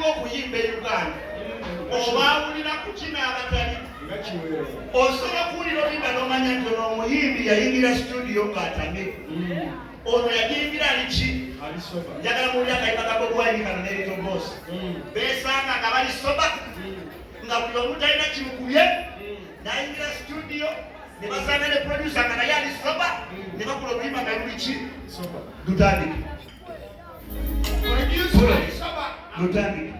Abasinga okuyimba e Uganda obaawulira ku kino abatali osobola okuwulira oluyimba n'omanya nti ono omuyimbi yayingira situdiyo ng'atamivu. Ono yagiyingira ali ki? Njagala muwulire akayimba ka Bobi Wine kano ne Little Boss. Beesanga nga bali sober, nga buli omu talina kimukubye, n'ayingira situdiyo ne basanga ne producer nga naye ali sober, ne bakola oluyimba nga luli ki? Lutandike. Lutandike.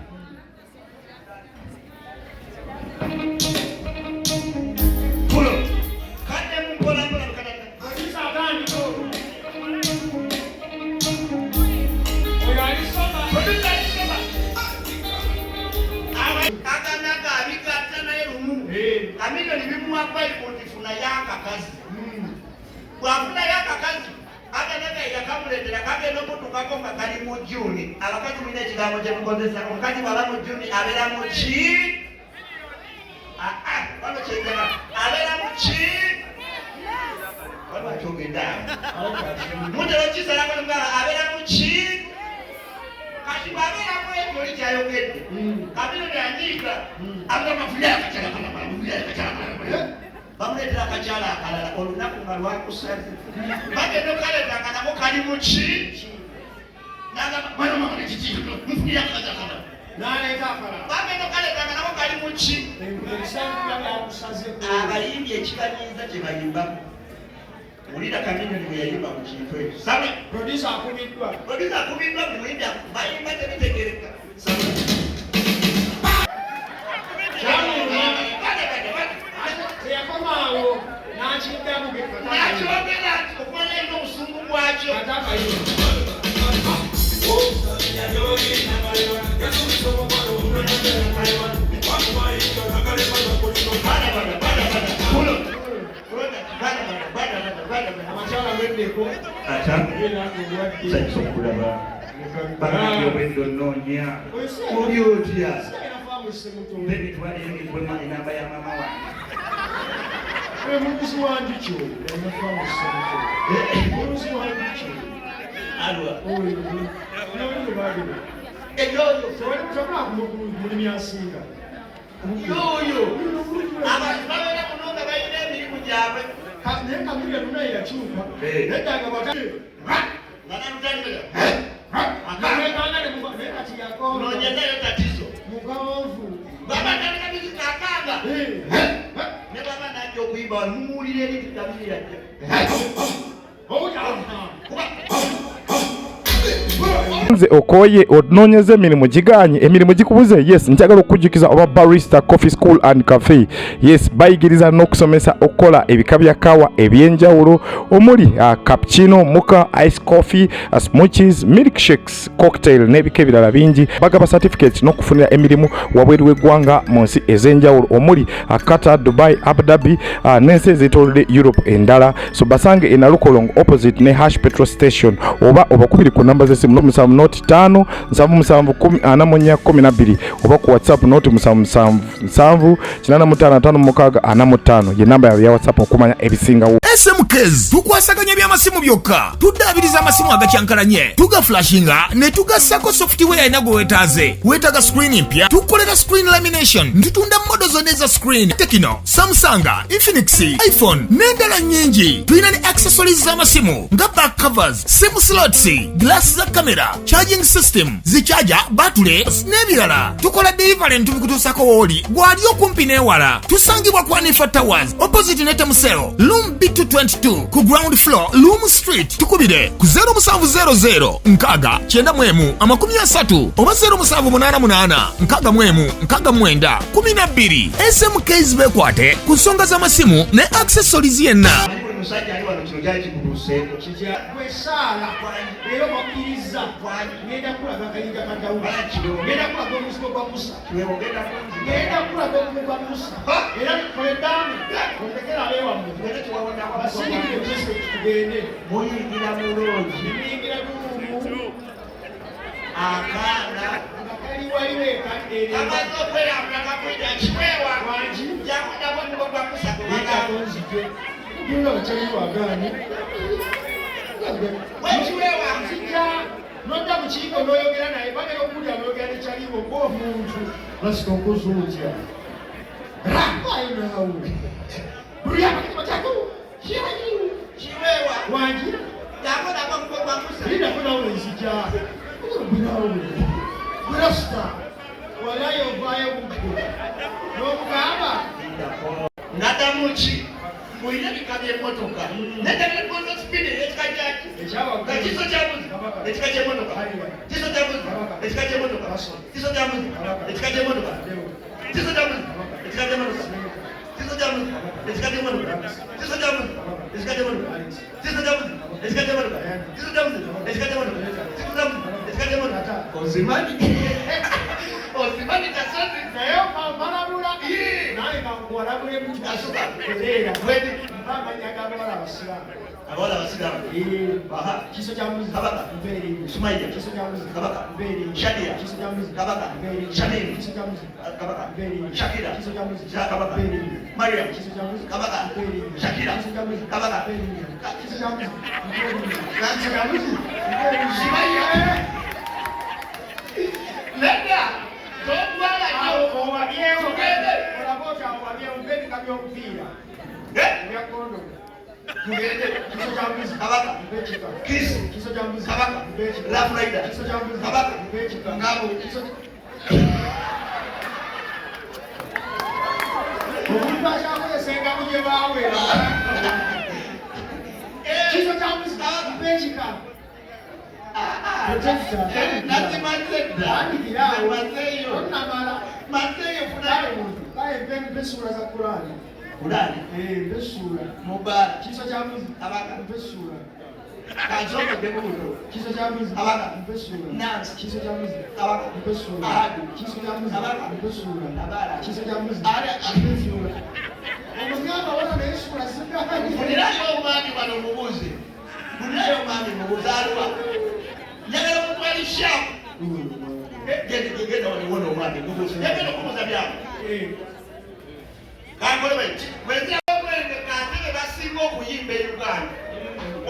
Pulo. Kaddemu mpola mpola bukatandika. Producer ali sober. Aganaga abigatta naye lumu. Chameleone bimuwa vibe nti funayo akakazi. Bw'afunayo akakazi, Aganaga yakamuleetera kagenda okutukako nga kali mu June. Abakazi mulina ekigambo kye mukozesa. Omukazi bw'aba mu June abeera mu ki? Aa, wano kyenjagala. Abeera mu ki? Waliwo akyogedde awo. Mutera okisalako ne mugamba abeera mu ki? Kati bw'abeera mu ekyo oli ky'ayogedde, Chameleone anyiiga. Agamba nfunira akakyala akalala, nfunira akakyala akalala. Bamuleetera akakyala akalala olunaku nga lwakusaze. Bagenda okukaleeta nga nako kali mu ki? N'agamba mwana mama kiki? Nfunira akakazi akalala. N'aleeta akalala. Bagenda okukaleeta nga nako kali mu ki? Ebisango biba byakusaze. Abayimbi ekibanyiiza kye bayimbamu. Wulira Chameleone bwe yayimba ku kintu ekyo. Sabe. Producer akubiddwa. Producer akubiddwa, buli muyimbi bayimba tebitegeereka. Sabe. Kyamuluma. Bada, bada, bada. Teyakoma awo n'akiddamu. N'akyogera nti okumanya alina obusungu bwakyo. Ate akayimba. Bada, bada, bada, bada. Pulo. Bada, bada, bada, bada, bada, bada. Abakyala mweddeko. Ata. Era obwadde. Nsanyusa okukulaba. Banange obwedda onnoonya. Oli otya? Baby, twaliyo nikuwema enamba ya maama wange. Muguzi wa njuki oyo yanafa mu Ssemuto. Muguzi wa njuki Alwa. oyo noli bagenda. Eyoyo. Tewali tokola ku mulimi asinga. Yoyo. Abantu babeera muno nga balina emirimu gyabwe. Naye Chameleone naye yakyuka. Eh. Nedda nga bw'ata- Nga nalutandika. Namwekanga ne naye kati yakonda. Noonyezayo tatizo. Mugonvu. Baba tandika muziki akanga. Eh. Ne baba najja okuyimba wano mumuwulira eri nti Chameleone ajja. Kuba Nze okooye onoonyeza emirimu giganye, emirimu gikubuze. Yes, njagala okukujjukiza oba Barista Coffee School and Cafe. Yes, bayigiriza n'okusomesa okukola ebika bya kawa eby'enjawulo omuli cappuccino, mocha, ice coffee, smoothies, milkshakes, cocktail n'ebika ebirala bingi. Bagaba certificates n'okufunira emirimu wabweru w'eggwanga mu nsi ez'enjawulo omuli Qatar, Dubai, Abu Dhabi, n'ensi ezeetoolodde Europe endala. So basange e Nalukolongo opposite ne Hash Petrol Station, oba obakubiri ku namba z'essimu 07 nought 5 77 10 44 12, oba ku WhatsApp nought 7 7 7 85 56 45 ye namba yaabwe ya WhatsApp okumanya ebisingawo. SMKs tukwasaganya ebyamasimu byokka, tuddaabiriza amasimu agakyankalanye, tugaflashinga ne tugassako software alina gwe weetaaze. Weetaaga screen mpya, tukolera screen lamination, tutunda model zonna eza screen, Tecno, Samsung, Infinix, iPhone n'endala nnyingi. Tulina ne accessories z'amasimu nga back covers, sim slots, glass za kamera, charging system, zichaja, batule n'ebirala. Tukola delivery ntubikutuusako wooli gwali okumpi n'ewala. Tusangibwa ku Anifa Towers opposite ne Temuseo, room B222 ku ground floor, Loom Street. Tukubire ku 0700 6 91 30 oba 0788 61 69 12. SMKs beekwate ku nsonga z'amasimu ne accessories yenna. Manyi buli musajja ali wano kino kyali kikutuuseeko. Gwe Saala, leero wakkiriza. Ngenda kulaga akayinja ka Dawudi. Ngenda kulaga omuzigo gwa Musa. Kiweewa ogenda kunzita. Ngenda kulaga omuzigo gwa Musa. Era kola eddaame, ondekere abeewammwe. Tugende kiwawonda. Basindikire message tugende. Muyingira mu loogi. Muyingira mu Akaana nga kali wali weka eri. Kamaze okweyambula kakwita kiweewa. Wangi. Yakuddamu omugo gwa Musa gwe Yeka bagamba. tonzije. Genda bakyali wagaanye. Wekiweewa. Nzija nodda mu kiiko n'oyogera naye, bagenda okuwulira n'oyogera ne kyaliwo. Omuntu lasika okuzuutya rafayo naawe buli amakati Kiweewa. Wangi. Yakolako omuko gwa Musa. Lindako nawe nzija gwenawe gwerasita walayo ovaayo muggo n'omugamba. Nadamu ki? Mulina ebika by'emmotoka. Naye speed ey'ekika kyaki? Kiso kya mbuzi. Ekika ky'emmotoka. Kiso kya mbuzi. Ekika ky'emmotoka. Kiso kya mbuzi. Ekika ky'emmotoka. Kiso kya mbuzi. Ekika ky'emmotoka. Kiso kya mbuzi. Ekika ky'emmotoka. Kiso kya mbuzi. Ekika ky'emmotoka. Kiso kya mbuzi. Ekika ky'emmotoka. Kiso kya mbuzi. Ekika ky'emmotoka. Kiso kya mbuzi. Ekika ky'emmotoka. Ozimanyi? Ozimanyi kasozi? Naye balabula naye kankuwalabulemu. Asuka. Oteera. Wedi. Mpa amannya g'abawala abasiraamu. Abawala abasiraamu. Aha. Kiso kya mbuzi. Kabaka. Mpeeri. Sumayya. Kiso kya mbuzi. Kabaka. Mpeeri. Shadia. Kiso kya mbuzi. Kabaka. Mpeeri. Shamim. Kiso kya mbuzi. Kabaka. Mpeeri. Shakira. Kiso kya mbuzi. Ja Kabaka. Mpeeri. Mariam. Kiso kya mbuzi. Kabaka. Mpeeri. Shakira. Kiso kya mbuzi. Kabaka. Mpeeri. Kiso kya mbuzi. Mpeeri. Kiso kya mbuzi. Mpeeri. Sumayya. Nedda. Totwala Awo nnyo. owabyewo. Tugende. Olaba oti awo wabyewo mpa ebika by'omupiira. Eh? Ebya kondomu. Tugende. Kiso kya mbuzi. Kabaka. Mpa ekika. Kiss. Kiso kya mbuzi. Kabaka. Mpa ekika. Rough Rider. Kiso kya mbuzi. Kabaka. Mpa ekika. Ngabo. Kiso. Omuntu akyakozesa engabo gye baaweera. Kiso kya mbuzi. Mpa ekika. Protector. Nazimaze dda. Tandikira awo. Mazeeyo. Tonnamala. Mazeeyo Kale funayo. muntu. Kale mpa essuula za Kulaani. Kulaani. Eh, mpa essuula. Mubaala. Kiso kya mbuzi. Kabaka. Mpa essuula. Kansookeddemu buto. Kiso kya mbuzi. Kabaka. Mpa essuula. Nansi. Kiso kya mbuzi. Kabaka. Mpa essuula. Ahadu. Kiso kya mbuzi. Kabaka. Mpa essuula. Abala. Kiso kya mbuzi. Ale. Mpa essuula. Omugamba wala naye essuula sigaanyi. Funirayo omwami wano mubuuze. Funirayo omwami mubuuze aliwa. Njagala omuntu ali sharp. Genda genda wano wona omwami mubuuze. Njagala okubuuza byabwe. Kankole bwe bwenzira omwenge katebe basinga okuyimba e Uganda.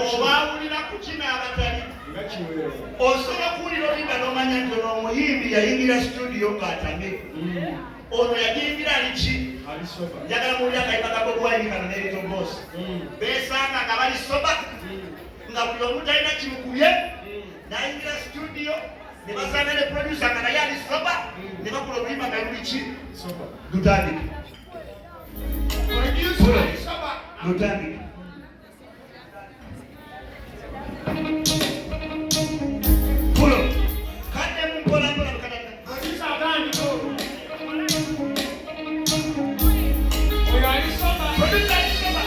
Obaawulira ku kino abatali. Nga kiweewa. Osobola okuwulira oluyimba n'omanya nti ono omuyimbi yayingira studio ng'atamivu. Ono yagiyingira ali ki? Ali sober. Njagala muwulire akayimba ka Bobi Wine kano ne Little Boss. Beesanga nga bali sober, nga buli omu talina kimukubye, n'ayingira studio ne basanga ne producer nga naye ali sober, ne bakola oluyimba nga luli ki? Sober. Lutandike. Producer ali sober. Lutandike. Pulo. Kaddemu mpola mpola bukatandika. Producer atandika olwo. Oyo ali sober. Producer ali sober.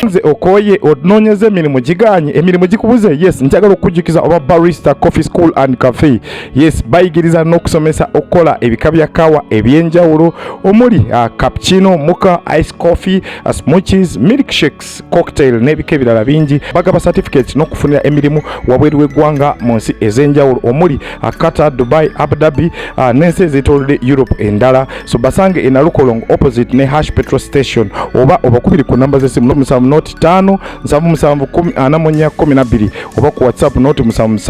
Nze okoye onoonyeza emirimu giganye, emirimu gikubuze. Yes, njagala okujjukiza oba Barista Coffee School and Cafe. Yes, bayigiriza n'okusomesa okukola ebika bya kawa ebyenjawulo omuli cappuccino, mocha, ice coffee, smoothies, milkshakes, cocktail n'ebika ebirala bingi. Bagaba certificates n'okufunira emirimu wabweru w'eggwanga mu nsi ez'enjawulo omuli Qatar, Dubai, Abu Dhabi n'ensi ezeetoolodde Europe endala. So basange e Nalukolongo opposite ne Hash petrol station oba obakubiri ku namba z'essimu 0 7 05 77 10 44 12 oba ku WhatsApp 0 77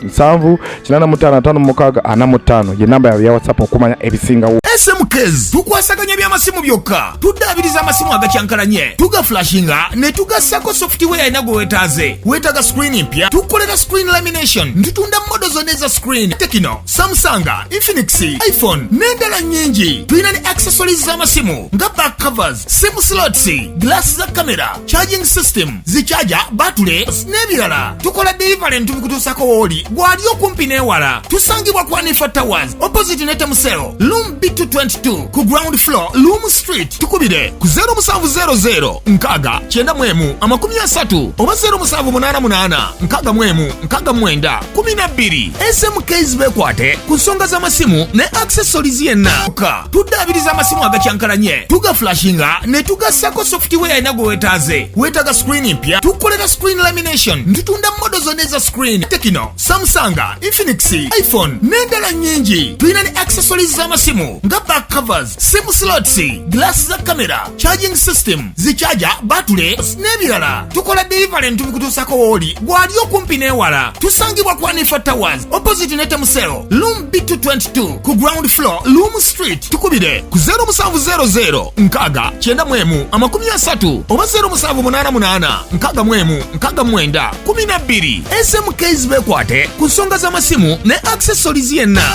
7 85 56 45 ye namba yaabwe ya WhatsApp okumanya ebisingawo. SMKs tukwasaganya by'amasimu byokka, tuddaabiriza amasimu agakyankalanye, tugaflashinga ne tugassako software alina gwe weetaaze. Weetaaga screen mpya, tukolera screen lamination, tutunda model zonna eza screen, Tecno, Samsung, Infinix, iPhone n'endala nnyingi. Tulina ne accessories z'amasimu nga back covers, sim slots, glass za kamera, charging system, zichaja batule n'ebirala. Tukola delivery ntubikutuusako wooli gwali okumpi n'ewala. Tusangibwa ku Anifa Towers opposite ne Temuseo, room B222 ku ground floor, Loom Street. Tukubire ku 0700 6 91 30 oba 0788 61 69 12. SMKs bekwate ku nsonga z'amasimu ne accessories yenna. Ka tuddaabiriza amasimu agakyankalanye, tugaflashinga ne tugassako software alina gwe weetaaze. Weetaaga screen mpya, tukolera screen lamination, tutunda model zonna eza screen, Tecno, Samsung, Infinix, iPhone n'endala nnyingi. Tulina ne accessories z'amasimu nga Nga back covers, sim slots, glass za kamera, charging system, zi charger, batule n'ebirala. Tukola delivery ntubikutuusako wooli gwali okumpi n'ewala. Tusangibwa ku Anifa Towers, opposite Netemuseo, room B222, ku ground floor, Loom Street. Tukubire ku 0700 6 91 30 oba 0788 61 69 12. SMKs bekwate ku nsonga z'amasimu ne accessories yenna.